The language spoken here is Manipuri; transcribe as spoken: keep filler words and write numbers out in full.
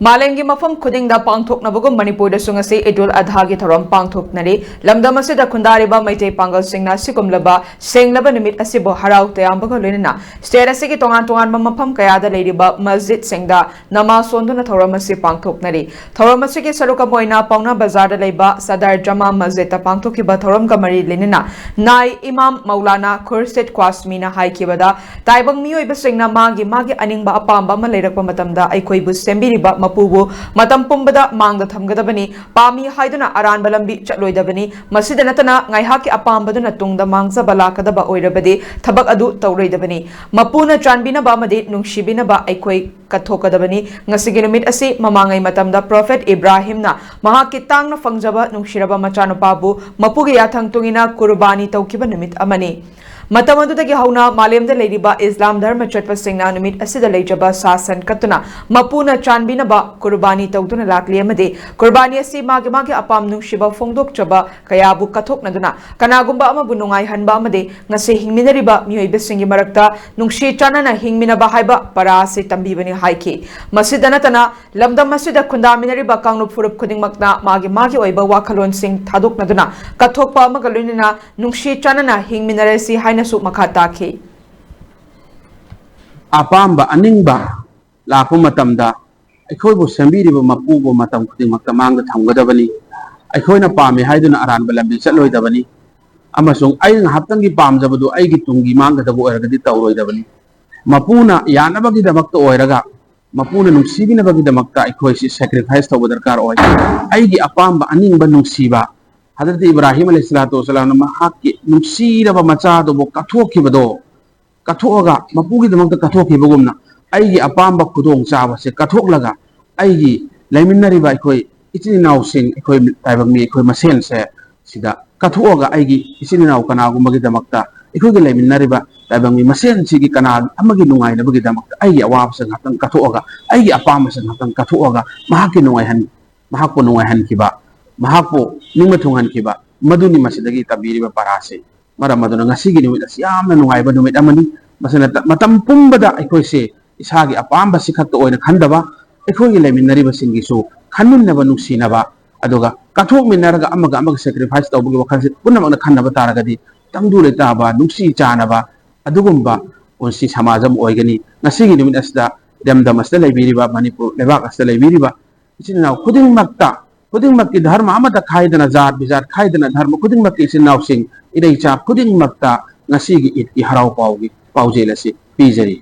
ꯃꯥꯂꯦꯝꯒꯤ ꯃꯐꯝ ꯈꯨꯗꯤꯡꯗ ꯄꯥꯡꯊꯣꯛꯅꯕꯒꯨꯝ ꯃꯅꯤꯄꯨꯔꯗꯁꯨ ꯉꯁꯤ ꯏꯗꯨꯜ ꯑꯙꯥꯒꯤ ꯊꯧꯔꯝ ꯄꯥꯡꯊꯣꯛꯅꯔꯤ꯫ ꯂꯝꯗꯝ ꯑꯁꯤꯗ ꯈꯨꯟꯗꯥꯔꯤꯕ ꯃꯩꯇꯩ ꯄꯥꯡꯒꯜꯁꯤꯡꯅ ꯑꯁꯤꯒꯨꯝꯂꯕ ꯁꯦꯡꯂꯕ ꯅꯨꯃꯤꯠ ꯑꯁꯤꯕꯨ ꯍꯔꯥꯎ ꯇꯌꯥꯝꯕꯒ ꯂꯣꯏꯅꯅ ꯁ꯭ꯇꯦꯠ ꯑꯁꯤꯒꯤ ꯇꯣꯉꯥꯟ ꯇꯣꯉꯥꯟꯕ ꯃꯐꯝ ꯀꯌꯥꯗ ꯂꯩꯔꯤꯕ ꯃꯁꯖꯤꯗꯁꯤꯡꯗ ꯅꯃꯥꯖ ꯁꯣꯟꯗꯨꯅ ꯊꯧꯔꯝ ꯑꯁꯤ ꯄꯥꯡꯊꯣꯛꯅꯔꯤ꯫ ꯊꯧꯔꯝ ꯑꯁꯤꯒꯤ ꯁꯔꯨꯛ ꯑꯃ ꯑꯣꯏꯅ ꯄꯥꯎꯅꯥ ꯕꯖꯥꯔꯗ ꯂꯩꯕ ꯁꯗꯔ ꯖꯃꯥ ꯃꯁꯖꯤꯗꯇ ꯄꯥꯡꯊꯣꯛꯈꯤꯕ ꯊꯧꯔꯝꯒ ꯃꯔꯤ ꯂꯩꯅꯅ ꯅꯥꯏ ꯏꯃꯥꯝ ꯃꯧꯂꯥꯅꯥ ꯈꯨꯔꯁꯤꯠ ꯈ꯭ꯋꯥꯁꯃꯤꯅ ꯍꯥꯏꯈꯤꯕꯗ, ꯇꯥꯏꯕꯪ ꯃꯤꯑꯣꯏꯕꯁꯤꯡꯅ ꯃꯥꯒꯤ ꯃꯥꯒꯤ ꯑꯅꯤꯡꯕ ꯑꯄꯥꯝꯕ ꯑꯃ ꯂꯩꯔꯛꯄ ꯃꯇꯝꯗ ꯑꯩꯈꯣꯏꯕꯨ ꯁꯦꯝꯕꯤꯔꯤꯕ ꯃꯄꯨꯕꯨ ꯃꯇꯝ ꯄꯨꯝꯕꯗ ꯃꯥꯡꯗ ꯊꯝꯒꯗꯕꯅꯤ꯫ ꯄꯥꯝꯃꯤ ꯍꯥꯏꯗꯨꯅ ꯑꯔꯥꯟꯕ ꯂꯝꯕꯤ ꯆꯠꯂꯣꯏꯗꯕꯅꯤ꯫ ꯃꯁꯤꯗ ꯅꯠꯇꯅ ꯉꯥꯏꯍꯥꯛꯀꯤ ꯑꯄꯥꯝꯕꯗꯨꯅ ꯇꯨꯡꯗ ꯃꯥꯡꯖꯕ ꯂꯥꯛꯀꯗꯕ ꯑꯣꯏꯔꯕꯗꯤ ꯊꯕꯛ ꯑꯗꯨ ꯇꯧꯔꯣꯏꯗꯕꯅꯤ꯫ ꯃꯄꯨꯅ ꯆꯥꯟꯕꯤꯅꯕ ꯑꯃꯗꯤ ꯅꯨꯡꯁꯤꯕꯤꯅꯕ ꯑꯩꯈꯣꯏ ꯀꯠꯊꯣꯛꯀꯗꯕꯅꯤ꯫ ꯉꯁꯤꯒꯤ ꯅꯨꯃꯤꯠ ꯑꯁꯤ ꯃꯃꯥꯡꯉꯩ ꯃꯇꯝꯗ ꯄ꯭ꯔꯣꯐꯦꯠ ꯏꯕ꯭ꯔꯥꯍꯤꯝꯅ ꯃꯍꯥꯛꯀꯤ ꯇꯥꯡꯅ ꯐꯪꯖꯕ ꯅꯨꯡꯁꯤꯔꯕ ꯃꯆꯥꯅꯨꯄꯥꯕꯨ ꯃꯄꯨꯒꯤ ꯌꯥꯊꯪ ꯇꯨꯡꯏꯟꯅ ꯀꯨꯔꯕꯥꯅꯤ ꯇꯧꯈꯤꯕ ꯅꯨꯃꯤꯠ ꯑꯃꯅꯤ꯫ ꯃꯇꯝ ꯑꯗꯨꯗꯒꯤ ꯍꯧꯅ ꯃꯥꯂꯦꯝꯗ ꯂꯩꯔꯤꯕ ꯏꯁꯂꯥꯝ ꯙꯔꯃ ꯆꯠꯄꯁꯤꯡꯅ ꯅꯨꯃꯤꯠ ꯑꯁꯤꯗ ꯂꯩꯖꯕ ꯁꯥ ꯁꯟ ꯀꯠꯇꯨꯅ ꯃꯄꯨꯅ ꯆꯥꯟꯕꯤꯅꯕ ꯀꯨꯔꯕꯥꯅꯤ ꯇꯧꯗꯨꯅ ꯂꯥꯛꯂꯤ ꯑꯃꯗꯤ ꯀꯨꯔꯕꯥꯅꯤ ꯑꯁꯤ ꯃꯥꯒꯤ ꯃꯥꯒꯤ ꯑꯄꯥꯝ ꯅꯨꯡꯁꯤꯕ ꯐꯣꯡꯗꯣꯛꯆꯕ ꯀꯌꯥꯕꯨ ꯀꯠꯊꯣꯛꯅꯗꯨꯅ ꯀꯅꯥꯒꯨꯝꯕ ꯑꯃꯕꯨ ꯅꯨꯡꯉꯥꯏꯍꯟꯕ ꯑꯃꯗꯤ ꯉꯁꯤ ꯍꯤꯡꯃꯤꯟꯅꯔꯤꯕ ꯃꯤꯑꯣꯏꯕꯁꯤꯡꯒꯤ ꯃꯔꯛꯇ ꯅꯨꯡꯁꯤ ꯆꯥꯟꯅꯅ ꯍꯤꯡꯃꯤꯟꯅꯕ ꯍꯥꯏꯕ ꯄꯔꯥ ꯑꯁꯤ ꯇꯝꯕꯤꯕꯅꯤ ꯍꯥꯏꯈꯤ꯫ ꯃꯁꯤꯗ ꯅꯠꯇꯅ ꯂꯝꯗꯝ ꯑꯁꯤꯗ ꯈꯨꯟꯗꯥꯃꯤꯟꯅꯔꯤꯕ ꯀꯥꯡꯂꯨꯞ ꯐꯨꯔꯨꯞ ꯈꯨꯗꯤꯡꯃꯛꯅ ꯃꯥꯒꯤ ꯃꯥꯒꯤ ꯑꯣꯏꯕ ꯋꯥꯈꯜꯂꯣꯟꯁꯤꯡ ꯊꯥꯗꯣꯛꯅꯗꯨꯅ ꯀꯠꯊꯣꯛꯄ ꯑꯃꯒ ꯂꯣꯏꯅꯅ ꯅꯨꯡꯁꯤ ꯆꯥꯟꯅꯅ ꯍꯤꯡꯃꯤꯟꯅꯔꯁꯤ ꯍꯥꯏꯅꯁꯨ ꯃꯈꯥ ꯇꯥꯈꯤ꯫ ꯑꯄꯥꯝꯕ ꯑꯅꯤꯡꯕ ꯂꯥꯛꯄ ꯃꯇꯝꯗ ꯑꯩꯈꯣꯏꯕꯨ ꯁꯦꯝꯕꯤꯔꯤꯕ ꯃꯄꯨꯕꯨ ꯃꯇꯝ ꯈꯨꯗꯤꯡꯃꯛꯇ ꯃꯥꯡꯗ ꯊꯝꯒꯗꯕꯅꯤ꯫ ꯑꯩꯈꯣꯏꯅ ꯄꯥꯝꯃꯤ ꯍꯥꯏꯗꯨꯅ ꯑꯔꯥꯟꯕ ꯂꯝꯕꯤ ꯆꯠꯂꯣꯏꯗꯕꯅꯤ꯫ ꯑꯃꯁꯨꯡ ꯑꯩ ꯉꯥꯏꯍꯥꯛꯇꯪꯒꯤ ꯄꯥꯝꯖꯕꯗꯨ ꯑꯩꯒꯤ ꯇꯨꯡꯒꯤ ꯃꯥꯡꯒꯗꯕ ꯑꯣꯏꯔꯒꯗꯤ ꯇꯧꯔꯣꯏꯗꯕꯅꯤ꯫ ꯃꯄꯨꯅ ꯌꯥꯅꯕꯒꯤꯗꯃꯛꯇ ꯑꯣꯏꯔꯒ, ꯃꯄꯨꯅ ꯅꯨꯡꯁꯤꯕꯤꯅꯕꯒꯤꯗꯃꯛꯇ ꯑꯩꯈꯣꯏꯁꯤ sacrifice ꯇꯧꯕ ꯗꯔꯀꯥꯔ ꯑꯣꯏ꯫ ꯑꯩꯒꯤ ꯑꯄꯥꯝꯕ ꯑꯅꯤꯡꯕ ꯅꯨꯡꯁꯤꯕ, ꯍꯖꯔꯠ ꯏꯕ꯭ꯔꯥꯍꯤꯝ ꯑꯂꯩꯍꯤꯁꯁꯂꯥꯇꯨ ꯋꯥꯁꯁꯂꯥꯝꯅ ꯃꯍꯥꯛꯀꯤ ꯅꯨꯡꯁꯤꯔꯕ ꯃꯆꯥꯗꯨꯕꯨ ꯀꯠꯊꯣꯛꯈꯤꯕꯗꯣ, ꯀꯠꯊꯣꯛꯑꯒ, ꯃꯄꯨꯒꯤꯗꯃꯛꯇ ꯀꯠꯊꯣꯛꯈꯤꯕꯒꯨꯝꯅ ꯑꯩꯒꯤ ꯑꯄꯥꯝꯕ ꯈꯨꯗꯣꯡ ꯆꯥꯕꯁꯦ ꯀꯠꯊꯣꯛꯂꯒ ꯑꯩꯒꯤ ꯂꯩꯃꯤꯟꯅꯔꯤꯕ ꯑꯩꯈꯣꯏ ꯏꯆꯤꯟ ꯏꯅꯥꯎꯁꯤꯡ, ꯑꯩꯈꯣꯏ ꯇꯥꯏꯕꯪ ꯃꯤ, ꯑꯩꯈꯣꯏ ꯃꯁꯦꯟꯁꯦ ꯁꯤꯗ ꯀꯠꯊꯣꯛꯑꯒ ꯑꯩꯒꯤ ꯏꯆꯤꯟ ꯏꯅꯥꯎ ꯀꯅꯥꯒꯨꯝꯕꯒꯤꯗꯃꯛꯇ, ꯑꯩꯈꯣꯏꯒ ꯂꯩꯃꯤꯟꯅꯔꯤꯕ ꯇꯥꯏꯕꯪ ꯃꯤ ꯃꯁꯦꯟꯁꯤꯒꯤ ꯀꯅꯥ ꯑꯃꯒꯤ ꯅꯨꯡꯉꯥꯏꯅꯕꯒꯤꯗꯃꯛꯇ ꯑꯩꯒꯤ ꯑꯋꯥꯕꯁꯦ ꯉꯥꯛꯇꯪ ꯀꯠꯊꯣꯛꯑꯒ, ꯑꯩꯒꯤ ꯑꯄꯥꯝꯕꯁꯦ ꯉꯥꯛꯇꯪ ꯀꯠꯊꯣꯛꯑꯒ ꯃꯍꯥꯛꯀꯤ ꯅꯨꯡꯉꯥꯏꯍꯟ-, ꯃꯍꯥꯛꯄꯨ ꯅꯨꯡꯉꯥꯏꯍꯟꯈꯤꯕ, ꯃꯍꯥꯛꯄꯨ ꯅꯤꯡꯕ ꯊꯨꯡꯍꯟꯈꯤꯕ, ꯃꯗꯨꯅꯤ ꯃꯁꯤꯗꯒꯤ ꯇꯝꯕꯤꯔꯤꯕ ꯄꯔꯥꯁꯦ꯫ ꯃꯔꯝ ꯑꯗꯨꯅ ꯉꯁꯤꯒꯤ ꯅꯨꯃꯤꯠ ꯑꯁꯤ ꯌꯥꯝꯅ ꯅꯨꯡꯉꯥꯏꯕ ꯅꯨꯃꯤꯠ ꯑꯃꯅꯤ꯫ ꯃꯁꯤꯅ ꯃꯇꯝ ꯄꯨꯝꯕꯗ ꯑꯩꯈꯣꯏꯁꯦ ꯏꯁꯥꯒꯤ ꯑꯄꯥꯝꯕꯁꯤ ꯈꯛꯇ ꯑꯣꯏꯅ ꯈꯟꯗꯕ, ꯑꯩꯈꯣꯏꯒꯤ ꯂꯩꯃꯤꯟꯅꯔꯤꯕꯁꯤꯡꯒꯤꯁꯨ ꯈꯟꯃꯤꯟꯅꯕ, ꯅꯨꯡꯁꯤꯅꯕ, ꯑꯗꯨꯒ ꯀꯠꯊꯣꯛꯃꯤꯟꯅꯔꯒ ꯑꯃꯒ ꯑꯃꯒ sacrifice ꯇꯧꯕꯒꯤ ꯋꯥꯈꯜꯁꯦ ꯄꯨꯝꯅꯃꯛꯅ ꯈꯟꯅꯕ ꯇꯥꯔꯒꯗꯤ, ꯇꯪꯗꯨ ꯂꯩꯇꯥꯕ, ꯅꯨꯡꯁꯤ ꯆꯥꯟꯅꯕ, ꯑꯗꯨꯒꯨꯝꯕ ꯄꯨꯟꯁꯤ ꯁꯃꯥꯖ ꯑꯃ ꯑꯣꯏꯒꯅꯤ꯫ ꯉꯁꯤꯒꯤ ꯅꯨꯃꯤꯠ ꯑꯁꯤꯗ ꯏꯔꯝꯗꯝ ꯑꯁꯤꯗ ꯂꯩꯕꯤꯔꯤꯕ, ꯃꯅꯤꯄꯨꯔ ꯂꯩꯕꯥꯛ ꯑꯁꯤꯗ ꯂꯩꯕꯤꯔꯤꯕ ꯏꯆꯤꯟ ꯏꯅꯥꯎ ꯈꯨꯗꯤꯡꯃꯛꯇ, ꯈꯨꯗꯤꯡꯃꯛꯀꯤ ꯙꯔꯃ ꯑꯃꯠꯇ ꯈꯥꯏꯗꯅ, ꯖꯥꯠ ꯕꯤꯖꯥꯠ ꯈꯥꯏꯗꯅ, ꯙꯔꯃ ꯈꯨꯗꯤꯡꯃꯛꯀꯤ ꯏꯆꯤꯟ ꯏꯅꯥꯎꯁꯤꯡ, ꯏꯔꯩꯆꯥ ꯈꯨꯗꯤꯡꯃꯛꯇ ꯉꯁꯤꯒꯤ ꯏꯗꯀꯤ ꯍꯔꯥꯎ ꯄꯥꯎꯒꯤ ꯄꯥꯎꯖꯦꯜ ꯑꯁꯤ ꯄꯤꯖꯔꯤ꯫